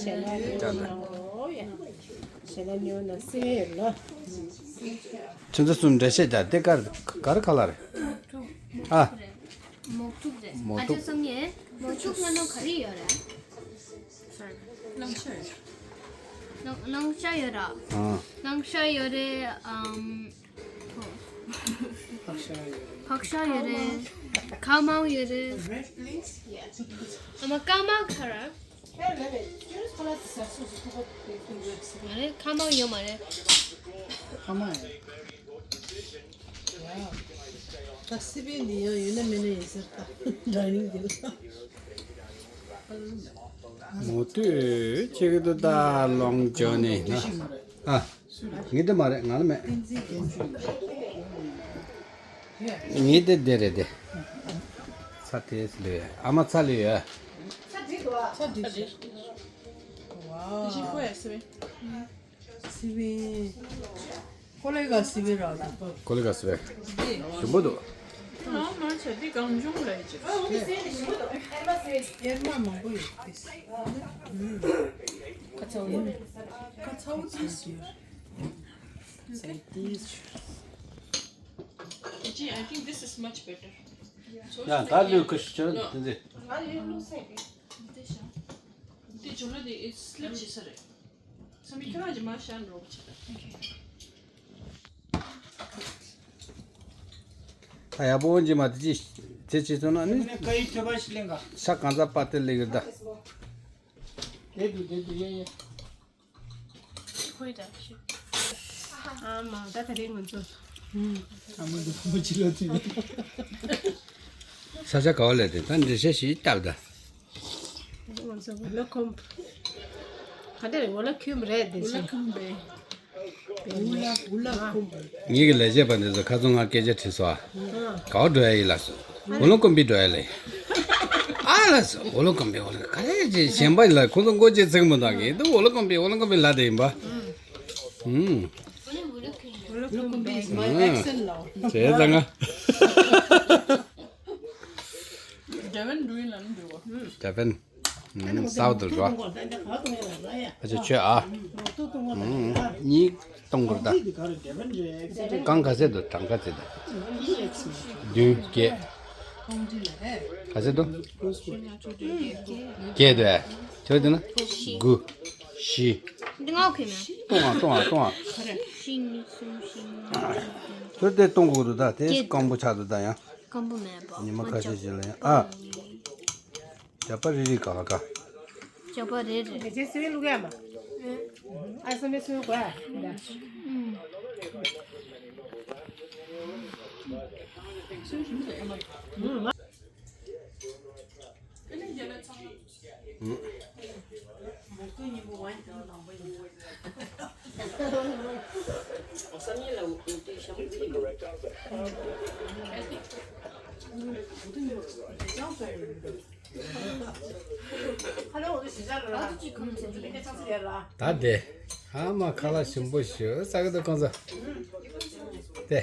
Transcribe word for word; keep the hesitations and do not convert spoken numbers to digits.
ཁྱོད་ཚོ་གསུམ་འགྲེལ་བཤད་རྒྱག་དེ་གར་གར་ཁ་ལ་རེད། ཨ། མོག་ཐུག་རེད། མོག་ཨ་ཅག་ཐུག་སང་ཉིན་མོག་ཐུག་ང་ནོ་ག་རེ་ཡོད་རེད། སྣང་སྣང་ཤ་ཡོད་ར། ཨ། སྣང་ཤ་ཡོད་རེད། ཨམ། ཕག་ཤ་ཡོད་རེད། ཁ་མང་ཡོད་རེད། ཨ་མ་ཀ་མ་ཁ་ར། ཨ་རེ་ཁ་མང་ཡོད་མ་རེད། ཁ་མང་ཡོད། ད་སི་པན་འདི་ཡང་ཡོད་ན་མེད་ན་ཡིན་ཟེར་ད་ཌའི་ནིང་འདི་ལ། མོ་ཏོས་ཁྱེད་ཀྱི་ཏུ་ད་ལོང་ཇོ་ནི་ན། ཨ། ངེད་དུ་མ་རེད། ང་ལ་མེད། ངེད་དེ་དེ་རེད་དེ། ཚ་དེས་ལོས་ཨ་མ་ཚ་ལོས་ཡ། ཚ་འགྲིག་འགྲིག་ཝའོ། དེ་བཞིན་ཁོ་ཡ་སི་བེ། སི་བེ། ཀོ་ལེ་ག་སི་བེ་ར་ད། ཀོ་ལེ་ག་སི་བེ། ཞིམ་པོ་འདུག་ཨ་མ་ཆ་འདི་གང་བྱུང་ལ་ཡི་ཅིག་ཨེར་མ་མང་པོ་ཡོད་དེ། ཁ་ཚ་བོ། ཁ་ཚ་བོ་ཚིག་ཟེར། Gee, I think this is much better. ཡ་ད་ལུས་ཁུ་ཤི་ཆོད་དེ་ཚེ། འདི་ཇོ་ལོ་དེ་ཨེ་སླེབས་བྱེད་ས་རེད། ས་མི་ཁྱོད་རང་གི་མ་ཤ་འགྲོ་བྱེད། ད་ཡག་པོ་འཇི་མ་དེ་ཅི་དེ་ཅི་སོང་ན་ནི། ཀ་ཡི་ཐོད་པ་ཞིག་ལེན་ག་ཤ་གང་ཚ་པ་དེ་ལེགས་ད། དེ་དུ་དེ་དུ་ཡེ་ཡེ། ཁོའི་འདྲ་ཞིག་ཨ་མ་ད་ད་རེས་ང་ཚོ། ཨ་མ་འདི་ཁོ་མོ་ཅི་ལ་ཚུད། ས་ཆ་ག་བ་ལས་དེ་ད་འདྲི་བཤད་ཞིག་བཏབ་ད། ང་ཚོ་ཝེ་ལ་ཀམ། ག་འདྲ་རེད། ཝེ་ལ་ཀམ་རེད་དེ་ཞིག་ཝེ་ལ་ཀམ་རེད། ཝེ་ལ་ཀམ། ངེད་ཀྱི་ལས་བྱེད་པ་འདི་ཚོ་ཁ་ཚོན་ང་སྐད་ཆ་དྲིས་སོ། ག་བ་འགྲོ་ཡ་ཡིན་ལ་སོ། ཝེ་ལ་ཀམ་པི་འགྲོ་ཡ་ལེ། ཨ་ལ་སོ། ཝེ་ལ་ཀམ་པི་ཝེ་ལ་ག་རེ་ཅེས་གཞན་པ་ཡིན་ལ་ཁོ་ཚོ་མགོ་ཅེས་ཚིག་མི་འདང་གི་འདུག་ཝེ་ལ་ཀམ་པི་ཝེ་ལ་ཀམ་པི་ལ་དེ་ཡིན་པ། ཧུམ། ཝེ་ལ་ཀམ་པི། ཨ། བྱས་ཙང་ང་། ཌེ་ཝན་འགྲོ་ཡིན་ལ་ནི་འགྲོ་བ། ཌེ་ཝན། ཨུམ། སའུ་དུ་འགྲོ། ཨ་ཅེ་ཁྱོད་ཨ། ཨུམ། གཉིས་གཏོང་དགོས་ད། རྐང་ག་ཚད་འདུག་གྲངས་ཀ་ཚད་འདུག་བདུན་བརྒྱད། ག་ཚད་འདུག་བརྒྱད་འདུག་ཁྱོད་འདི་ན། དགུ། བཞི། འདི་ང་ཁོས་མེད། སྟོང་བ་སྟོང་བ་སྟོང་བ། བཞི་གཉིས་གསུམ་བཞི་ལྔ། ཁྱོད་དེ་གཏོང་དགོས་འདུག་ད་དེ་སྐམ་པོ་ཆགས་འདུག་ད་ཡང་། སྐམ་པོ་མེད་པ། ཉི་མ་ཁ་ཤས་ཤིག་ལ་ཡང་ཨ། ཇག་པ་རེ་རེ་ག་ལ་ཀ་ཇག་པ་རེ་རེ། ཇེ་སི་ལུག་ཡ་མ། ཨ་སེ་མེ་སུ་གོ་ཡ། ད་དེ། ཨ་མ་ཁ་ལག་ཞིམ་པོ་ཞིག་ཟ་གི་འདུག་ཁོང་ཚོ། དེ།